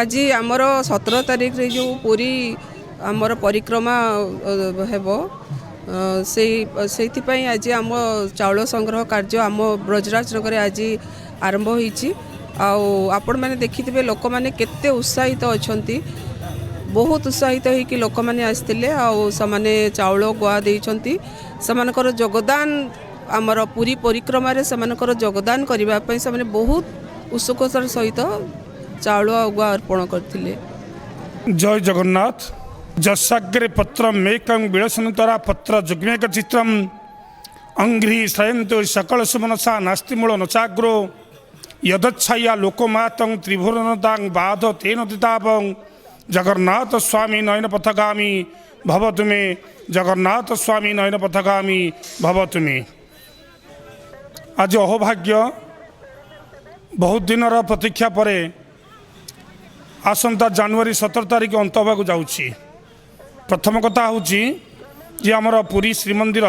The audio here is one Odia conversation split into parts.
ଆଜି ଆମର 17 ତାରିଖରେ ଯେଉଁ ପୁରୀ ଆମର ପରିକ୍ରମା ହେବ, ସେଇଥିପାଇଁ ଆଜି ଆମ ଚାଉଳ ସଂଗ୍ରହ କାର୍ଯ୍ୟ ଆମ ବ୍ରଜରାଜନଗରରେ ଆଜି ଆରମ୍ଭ ହୋଇଛି। ଆଉ ଆପଣମାନେ ଦେଖିଥିବେ ଲୋକମାନେ କେତେ ଉତ୍ସାହିତ ଅଛନ୍ତି। ବହୁତ ଉତ୍ସାହିତ ହେଇକି ଲୋକମାନେ ଆସିଥିଲେ ଆଉ ସେମାନେ ଚାଉଳ ଗୁଆ ଦେଇଛନ୍ତି। ସେମାନଙ୍କର ଯୋଗଦାନ, ଆମର ପୁରୀ ପରିକ୍ରମାରେ ସେମାନଙ୍କର ଯୋଗଦାନ କରିବା ପାଇଁ ସେମାନେ ବହୁତ ଉତ୍ସୁକତାର ସହିତ ଚାଉଳ ଆଉ ଗୁଆ ଅର୍ପଣ କରିଥିଲେ। ଜୟ ଜଗନ୍ନାଥ। ଯସ୍ୟାଗ୍ରେ ପତ୍ରମେକଂ ବିଳସନତରା ପତ୍ର ଯୁଗ୍ମେକ ଚିତ୍ରମ୍ ଅଙ୍ଘ୍ରି ଶ୍ରୟନ୍ତୁ ସକଳ ସୁମନସା ନାସ୍ତି ମୂଳ ନଚାଗ୍ରୋ ଯଦଚ୍ଛାୟା ଲୋକମାତଂ ତ୍ରିଭୁବନତାଂ ବାଧ ତେନ ତାପଂ ଜଗନ୍ନାଥ ସ୍ୱାମୀ ନୟନ ପଥଗାମୀ ଭବ ତୁମେ, ଜଗନ୍ନାଥ ସ୍ୱାମୀ ନୟନ ପଥଗାମୀ ଭବ ତୁମେ। ଆଜି ଅହୋଭାଗ୍ୟ, ବହୁତ ଦିନର ପ୍ରତୀକ୍ଷା ପରେ ଆସନ୍ତା ଜାନୁଆରୀ 17 ତାରିଖ ଅନ୍ତ ହେବାକୁ ଯାଉଛି। ପ୍ରଥମ କଥା ହେଉଛି ଯେ ଆମର ପୁରୀ ଶ୍ରୀମନ୍ଦିର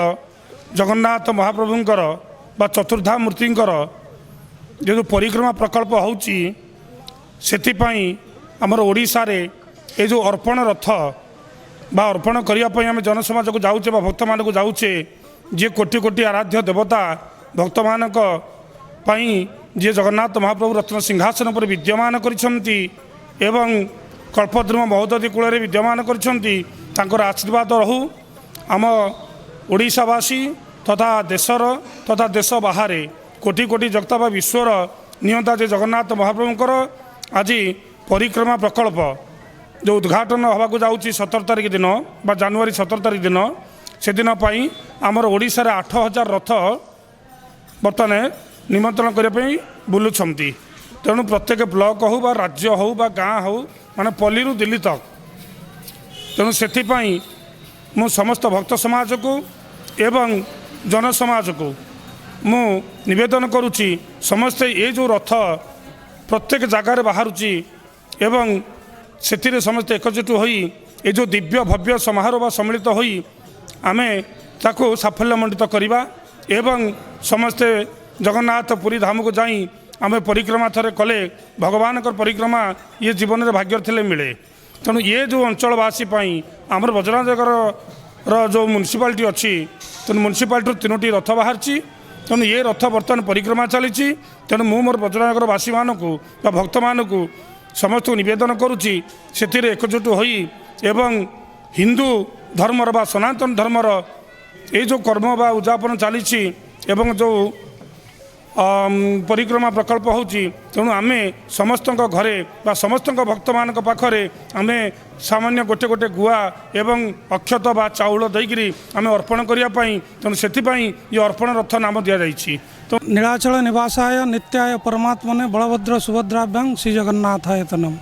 ଜଗନ୍ନାଥ ମହାପ୍ରଭୁଙ୍କର ବା ଚତୁର୍ଦ୍ଧା ମୂର୍ତ୍ତିଙ୍କର ଯେଉଁ ପରିକ୍ରମା ପ୍ରକଳ୍ପ ହେଉଛି, ସେଥିପାଇଁ ଆମର ଓଡ଼ିଶାରେ ଏ ଯେଉଁ ଅର୍ପଣ ରଥ ବା ଅର୍ପଣ କରିବା ପାଇଁ ଆମେ ଜନସମାଜକୁ ଯାଉଛେ ବା ଭକ୍ତମାନଙ୍କୁ ଯାଉଛେ, ଯିଏ କୋଟି କୋଟି ଆରାଧ୍ୟ ଦେବତା, ଭକ୍ତମାନଙ୍କ ପାଇଁ ଯିଏ ଜଗନ୍ନାଥ ମହାପ୍ରଭୁ ରତ୍ନ ସିଂହାସନ ଉପରେ ବିଦ୍ୟମାନ କରିଛନ୍ତି ଏବଂ କଳ୍ପଦ୍ରୁମ ମହୋଦଧି କୂଳରେ ବିଦ୍ୟମାନ କରିଛନ୍ତି, ତାଙ୍କର ଆଶୀର୍ବାଦ ରହୁ ଆମ ଓଡ଼ିଶାବାସୀ ତଥା ଦେଶର ତଥା ଦେଶ ବାହାରେ କୋଟି କୋଟି ଜଗତ ବା ବିଶ୍ୱର ନିୟନ୍ତା ଯେ ଜଗନ୍ନାଥ ମହାପ୍ରଭୁଙ୍କର ଆଜି ପରିକ୍ରମା ପ୍ରକଳ୍ପ ଯେଉଁ ଉଦ୍ଘାଟନ ହେବାକୁ ଯାଉଛି 17 ତାରିଖ ଦିନ ବା ଜାନୁଆରୀ 17 ତାରିଖ ଦିନ, ସେଦିନ ପାଇଁ ଆମର ଓଡ଼ିଶାରେ 8000 ରଥ ବର୍ତ୍ତମାନ ନିମନ୍ତ୍ରଣ କରିବା ପାଇଁ ବୁଲୁଛନ୍ତି। ତେଣୁ ପ୍ରତ୍ୟେକ ବ୍ଲକ ହେଉ ବା ରାଜ୍ୟ ହେଉ ବା ଗାଁ ହେଉ, ମାନେ ପଲ୍ଲୀରୁ ଦିଲ୍ଲୀ ତକ। ତେଣୁ ସେଥିପାଇଁ ମୁଁ ସମସ୍ତ ଭକ୍ତ ସମାଜକୁ ଏବଂ ଜନସମାଜକୁ ମୁଁ ନିବେଦନ କରୁଛି, ସମସ୍ତେ ଏ ଯେଉଁ ରଥ ପ୍ରତ୍ୟେକ ଜାଗାରେ ବାହାରୁଛି ଏବଂ ସେଥିରେ ସମସ୍ତେ ଏକଜୁଟ ହୋଇ ଏ ଯେଉଁ ଦିବ୍ୟ ଭବ୍ୟ ସମାରୋହ ବା ସମ୍ମିଳିତ ହୋଇ ଆମେ ତାକୁ ସାଫଲ୍ୟମଣ୍ଡିତ କରିବା ଏବଂ ସମସ୍ତେ ଜଗନ୍ନାଥ ପୁରୀ ଧାମକୁ ଯାଇ ଆମେ ପରିକ୍ରମା ଥରେ କଲେ, ଭଗବାନଙ୍କର ପରିକ୍ରମା ଇଏ ଜୀବନରେ ଭାଗ୍ୟ ଥିଲେ ମିଳେ। ତେଣୁ ଇଏ ଯେଉଁ ଅଞ୍ଚଳବାସୀ ପାଇଁ ଆମର ବ୍ରଜରାଜନଗରର ଯେଉଁ ମ୍ୟୁନିସିପାଲିଟି ଅଛି, ତେଣୁ ମ୍ୟୁନିସିପାଲିଟିରୁ ତିନୋଟି ରଥ ବାହାରିଛି। ତେଣୁ ଏ ରଥ ବର୍ତ୍ତମାନ ପରିକ୍ରମା ଚାଲିଛି। ତେଣୁ ମୁଁ ମୋର ବ୍ରଜରାଜନଗର ବାସୀମାନଙ୍କୁ ବା ଭକ୍ତମାନଙ୍କୁ ସମସ୍ତଙ୍କୁ ନିବେଦନ କରୁଛି, ସେଥିରେ ଏକଜୁଟ ହୋଇ ଏବଂ ହିନ୍ଦୁ ଧର୍ମର ବା ସନାତନ ଧର୍ମର ଏଇ ଯେଉଁ କର୍ମ ବା ଉଦଯାପନ ଚାଲିଛି ଏବଂ ଯେଉଁ ପରିକ୍ରମା ପ୍ରକଳ୍ପ ହେଉଛି, ତେଣୁ ଆମେ ସମସ୍ତଙ୍କ ଘରେ ବା ସମସ୍ତଙ୍କ ଭକ୍ତମାନଙ୍କ ପାଖରେ ଆମେ ସାମାନ୍ୟ ଗୋଟେ ଗୋଟେ ଗୁଆ ଏବଂ ଅକ୍ଷତ ବା ଚାଉଳ ଦେଇକରି ଆମେ ଅର୍ପଣ କରିବା ପାଇଁ, ତେଣୁ ସେଥିପାଇଁ ଏ ଅର୍ପଣ ରଥ ନାମ ଦିଆଯାଇଛି ତ। ନୀଳାଚଳ ନିବାସାୟ ନିତ୍ୟାୟ ପରମାତ୍ମନେ ବଳଭଦ୍ର ସୁଭଦ୍ରାଭ୍ୟାଂ ଶ୍ରୀ ଜଗନ୍ନାଥାୟ ନମଃ।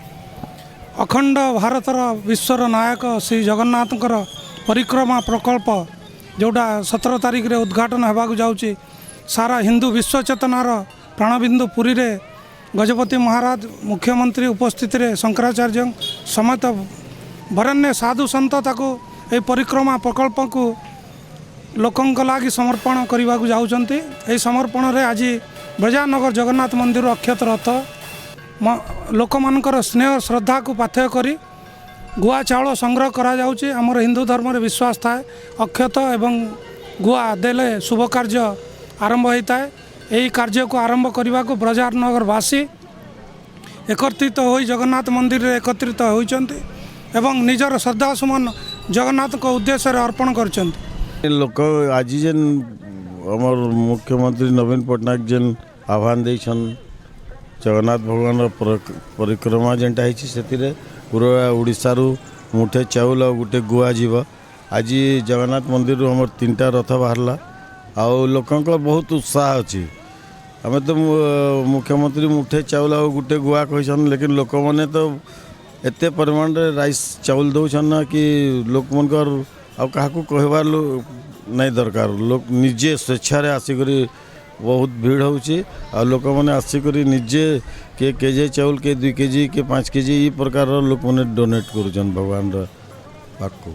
ଅଖଣ୍ଡ ଭାରତର ବିଶ୍ୱର ନାୟକ ଶ୍ରୀ ଜଗନ୍ନାଥଙ୍କର ପରିକ୍ରମା ପ୍ରକଳ୍ପ ଯେଉଁଟା 17 ତାରିଖରେ ଉଦ୍ଘାଟନ ହେବାକୁ ଯାଉଛି, ସାରା ହିନ୍ଦୁ ବିଶ୍ୱ ଚେତନାର ପ୍ରାଣବିନ୍ଦୁ ପୁରୀରେ ଗଜପତି ମହାରାଜ ମୁଖ୍ୟମନ୍ତ୍ରୀ ଉପସ୍ଥିତିରେ ଶଙ୍କରାଚାର୍ଯ୍ୟ ସମେତ ବରେଣ୍ୟ ସାଧୁ ସନ୍ଥ ତାକୁ ଏହି ପରିକ୍ରମା ପ୍ରକଳ୍ପକୁ ଲୋକଙ୍କ ଲାଗି ସମର୍ପଣ କରିବାକୁ ଯାଉଛନ୍ତି। ଏହି ସମର୍ପଣରେ ଆଜି ବ୍ରଜରାଜନଗର ଜଗନ୍ନାଥ ମନ୍ଦିର ଅକ୍ଷତ ରଥ ଲୋକମାନଙ୍କର ସ୍ନେହ ଶ୍ରଦ୍ଧାକୁ ପାଥେୟ କରି ଗୁଆ ଚାଉଳ ସଂଗ୍ରହ କରାଯାଉଛି। ଆମର ହିନ୍ଦୁ ଧର୍ମରେ ବିଶ୍ୱାସ ଥାଏ, ଅକ୍ଷତ ଏବଂ ଗୁଆ ଦେଲେ ଶୁଭ କାର୍ଯ୍ୟ ଆରମ୍ଭ ହୋଇଥାଏ। ଏହି କାର୍ଯ୍ୟକୁ ଆରମ୍ଭ କରିବାକୁ ବ୍ରଜରାଜନଗରବାସୀ ଏକତ୍ରିତ ହୋଇ ଜଗନ୍ନାଥ ମନ୍ଦିରରେ ଏକତ୍ରିତ ହୋଇଛନ୍ତି ଏବଂ ନିଜର ଶ୍ରଦ୍ଧା ସୁମନ ଜଗନ୍ନାଥଙ୍କ ଉଦ୍ଦେଶ୍ୟରେ ଅର୍ପଣ କରିଛନ୍ତି। ଲୋକ ଆଜି ଯେନ୍ ଆମର ମୁଖ୍ୟମନ୍ତ୍ରୀ ନବୀନ ପଟ୍ଟନାୟକ ଯେନ୍ ଆହ୍ୱାନ ଦେଇଛନ୍, ଜଗନ୍ନାଥ ଭଗବାନର ପରିକ୍ରମା ଯେନ୍ଟା ହେଇଛି, ସେଥିରେ ପୁରା ଓଡ଼ିଶାରୁ ମୁଠେ ଚାଉଳ ଆଉ ଗୋଟେ ଗୁଆ ଯିବ। ଆଜି ଜଗନ୍ନାଥ ମନ୍ଦିରରୁ ଆମର ତିନିଟା ରଥ ବାହାରିଲା ଆଉ ଲୋକଙ୍କ ବହୁତ ଉତ୍ସାହ ଅଛି। ଆମେ ତ ମୁଖ୍ୟମନ୍ତ୍ରୀ ମୁଠେ ଚାଉଳ ଆଉ ଗୋଟେ ଗୁଆ କହିଛନ୍, ଲେକିନ୍ ଲୋକମାନେ ତ ଏତେ ପରିମାଣରେ ରାଇସ୍ ଚାଉଳ ଦଉଛନ୍ ନା କି ଲୋକମାନଙ୍କର ଆଉ କାହାକୁ କହିବାର ନାଇଁ ଦରକାର। ଲୋକ ନିଜେ ସ୍ୱେଚ୍ଛାରେ ଆସିକରି ବହୁତ ଭିଡ଼ ହେଉଛି ଆଉ ଲୋକମାନେ ଆସିକରି ନିଜେ କିଏ କେଜି ଚାଉଳ, କିଏ 2 କେଜି, କିଏ 5 କେଜି, ଏଇ ପ୍ରକାରର ଲୋକମାନେ ଡୋନେଟ୍ କରୁଛନ୍ ଭଗବାନର ପାଖକୁ।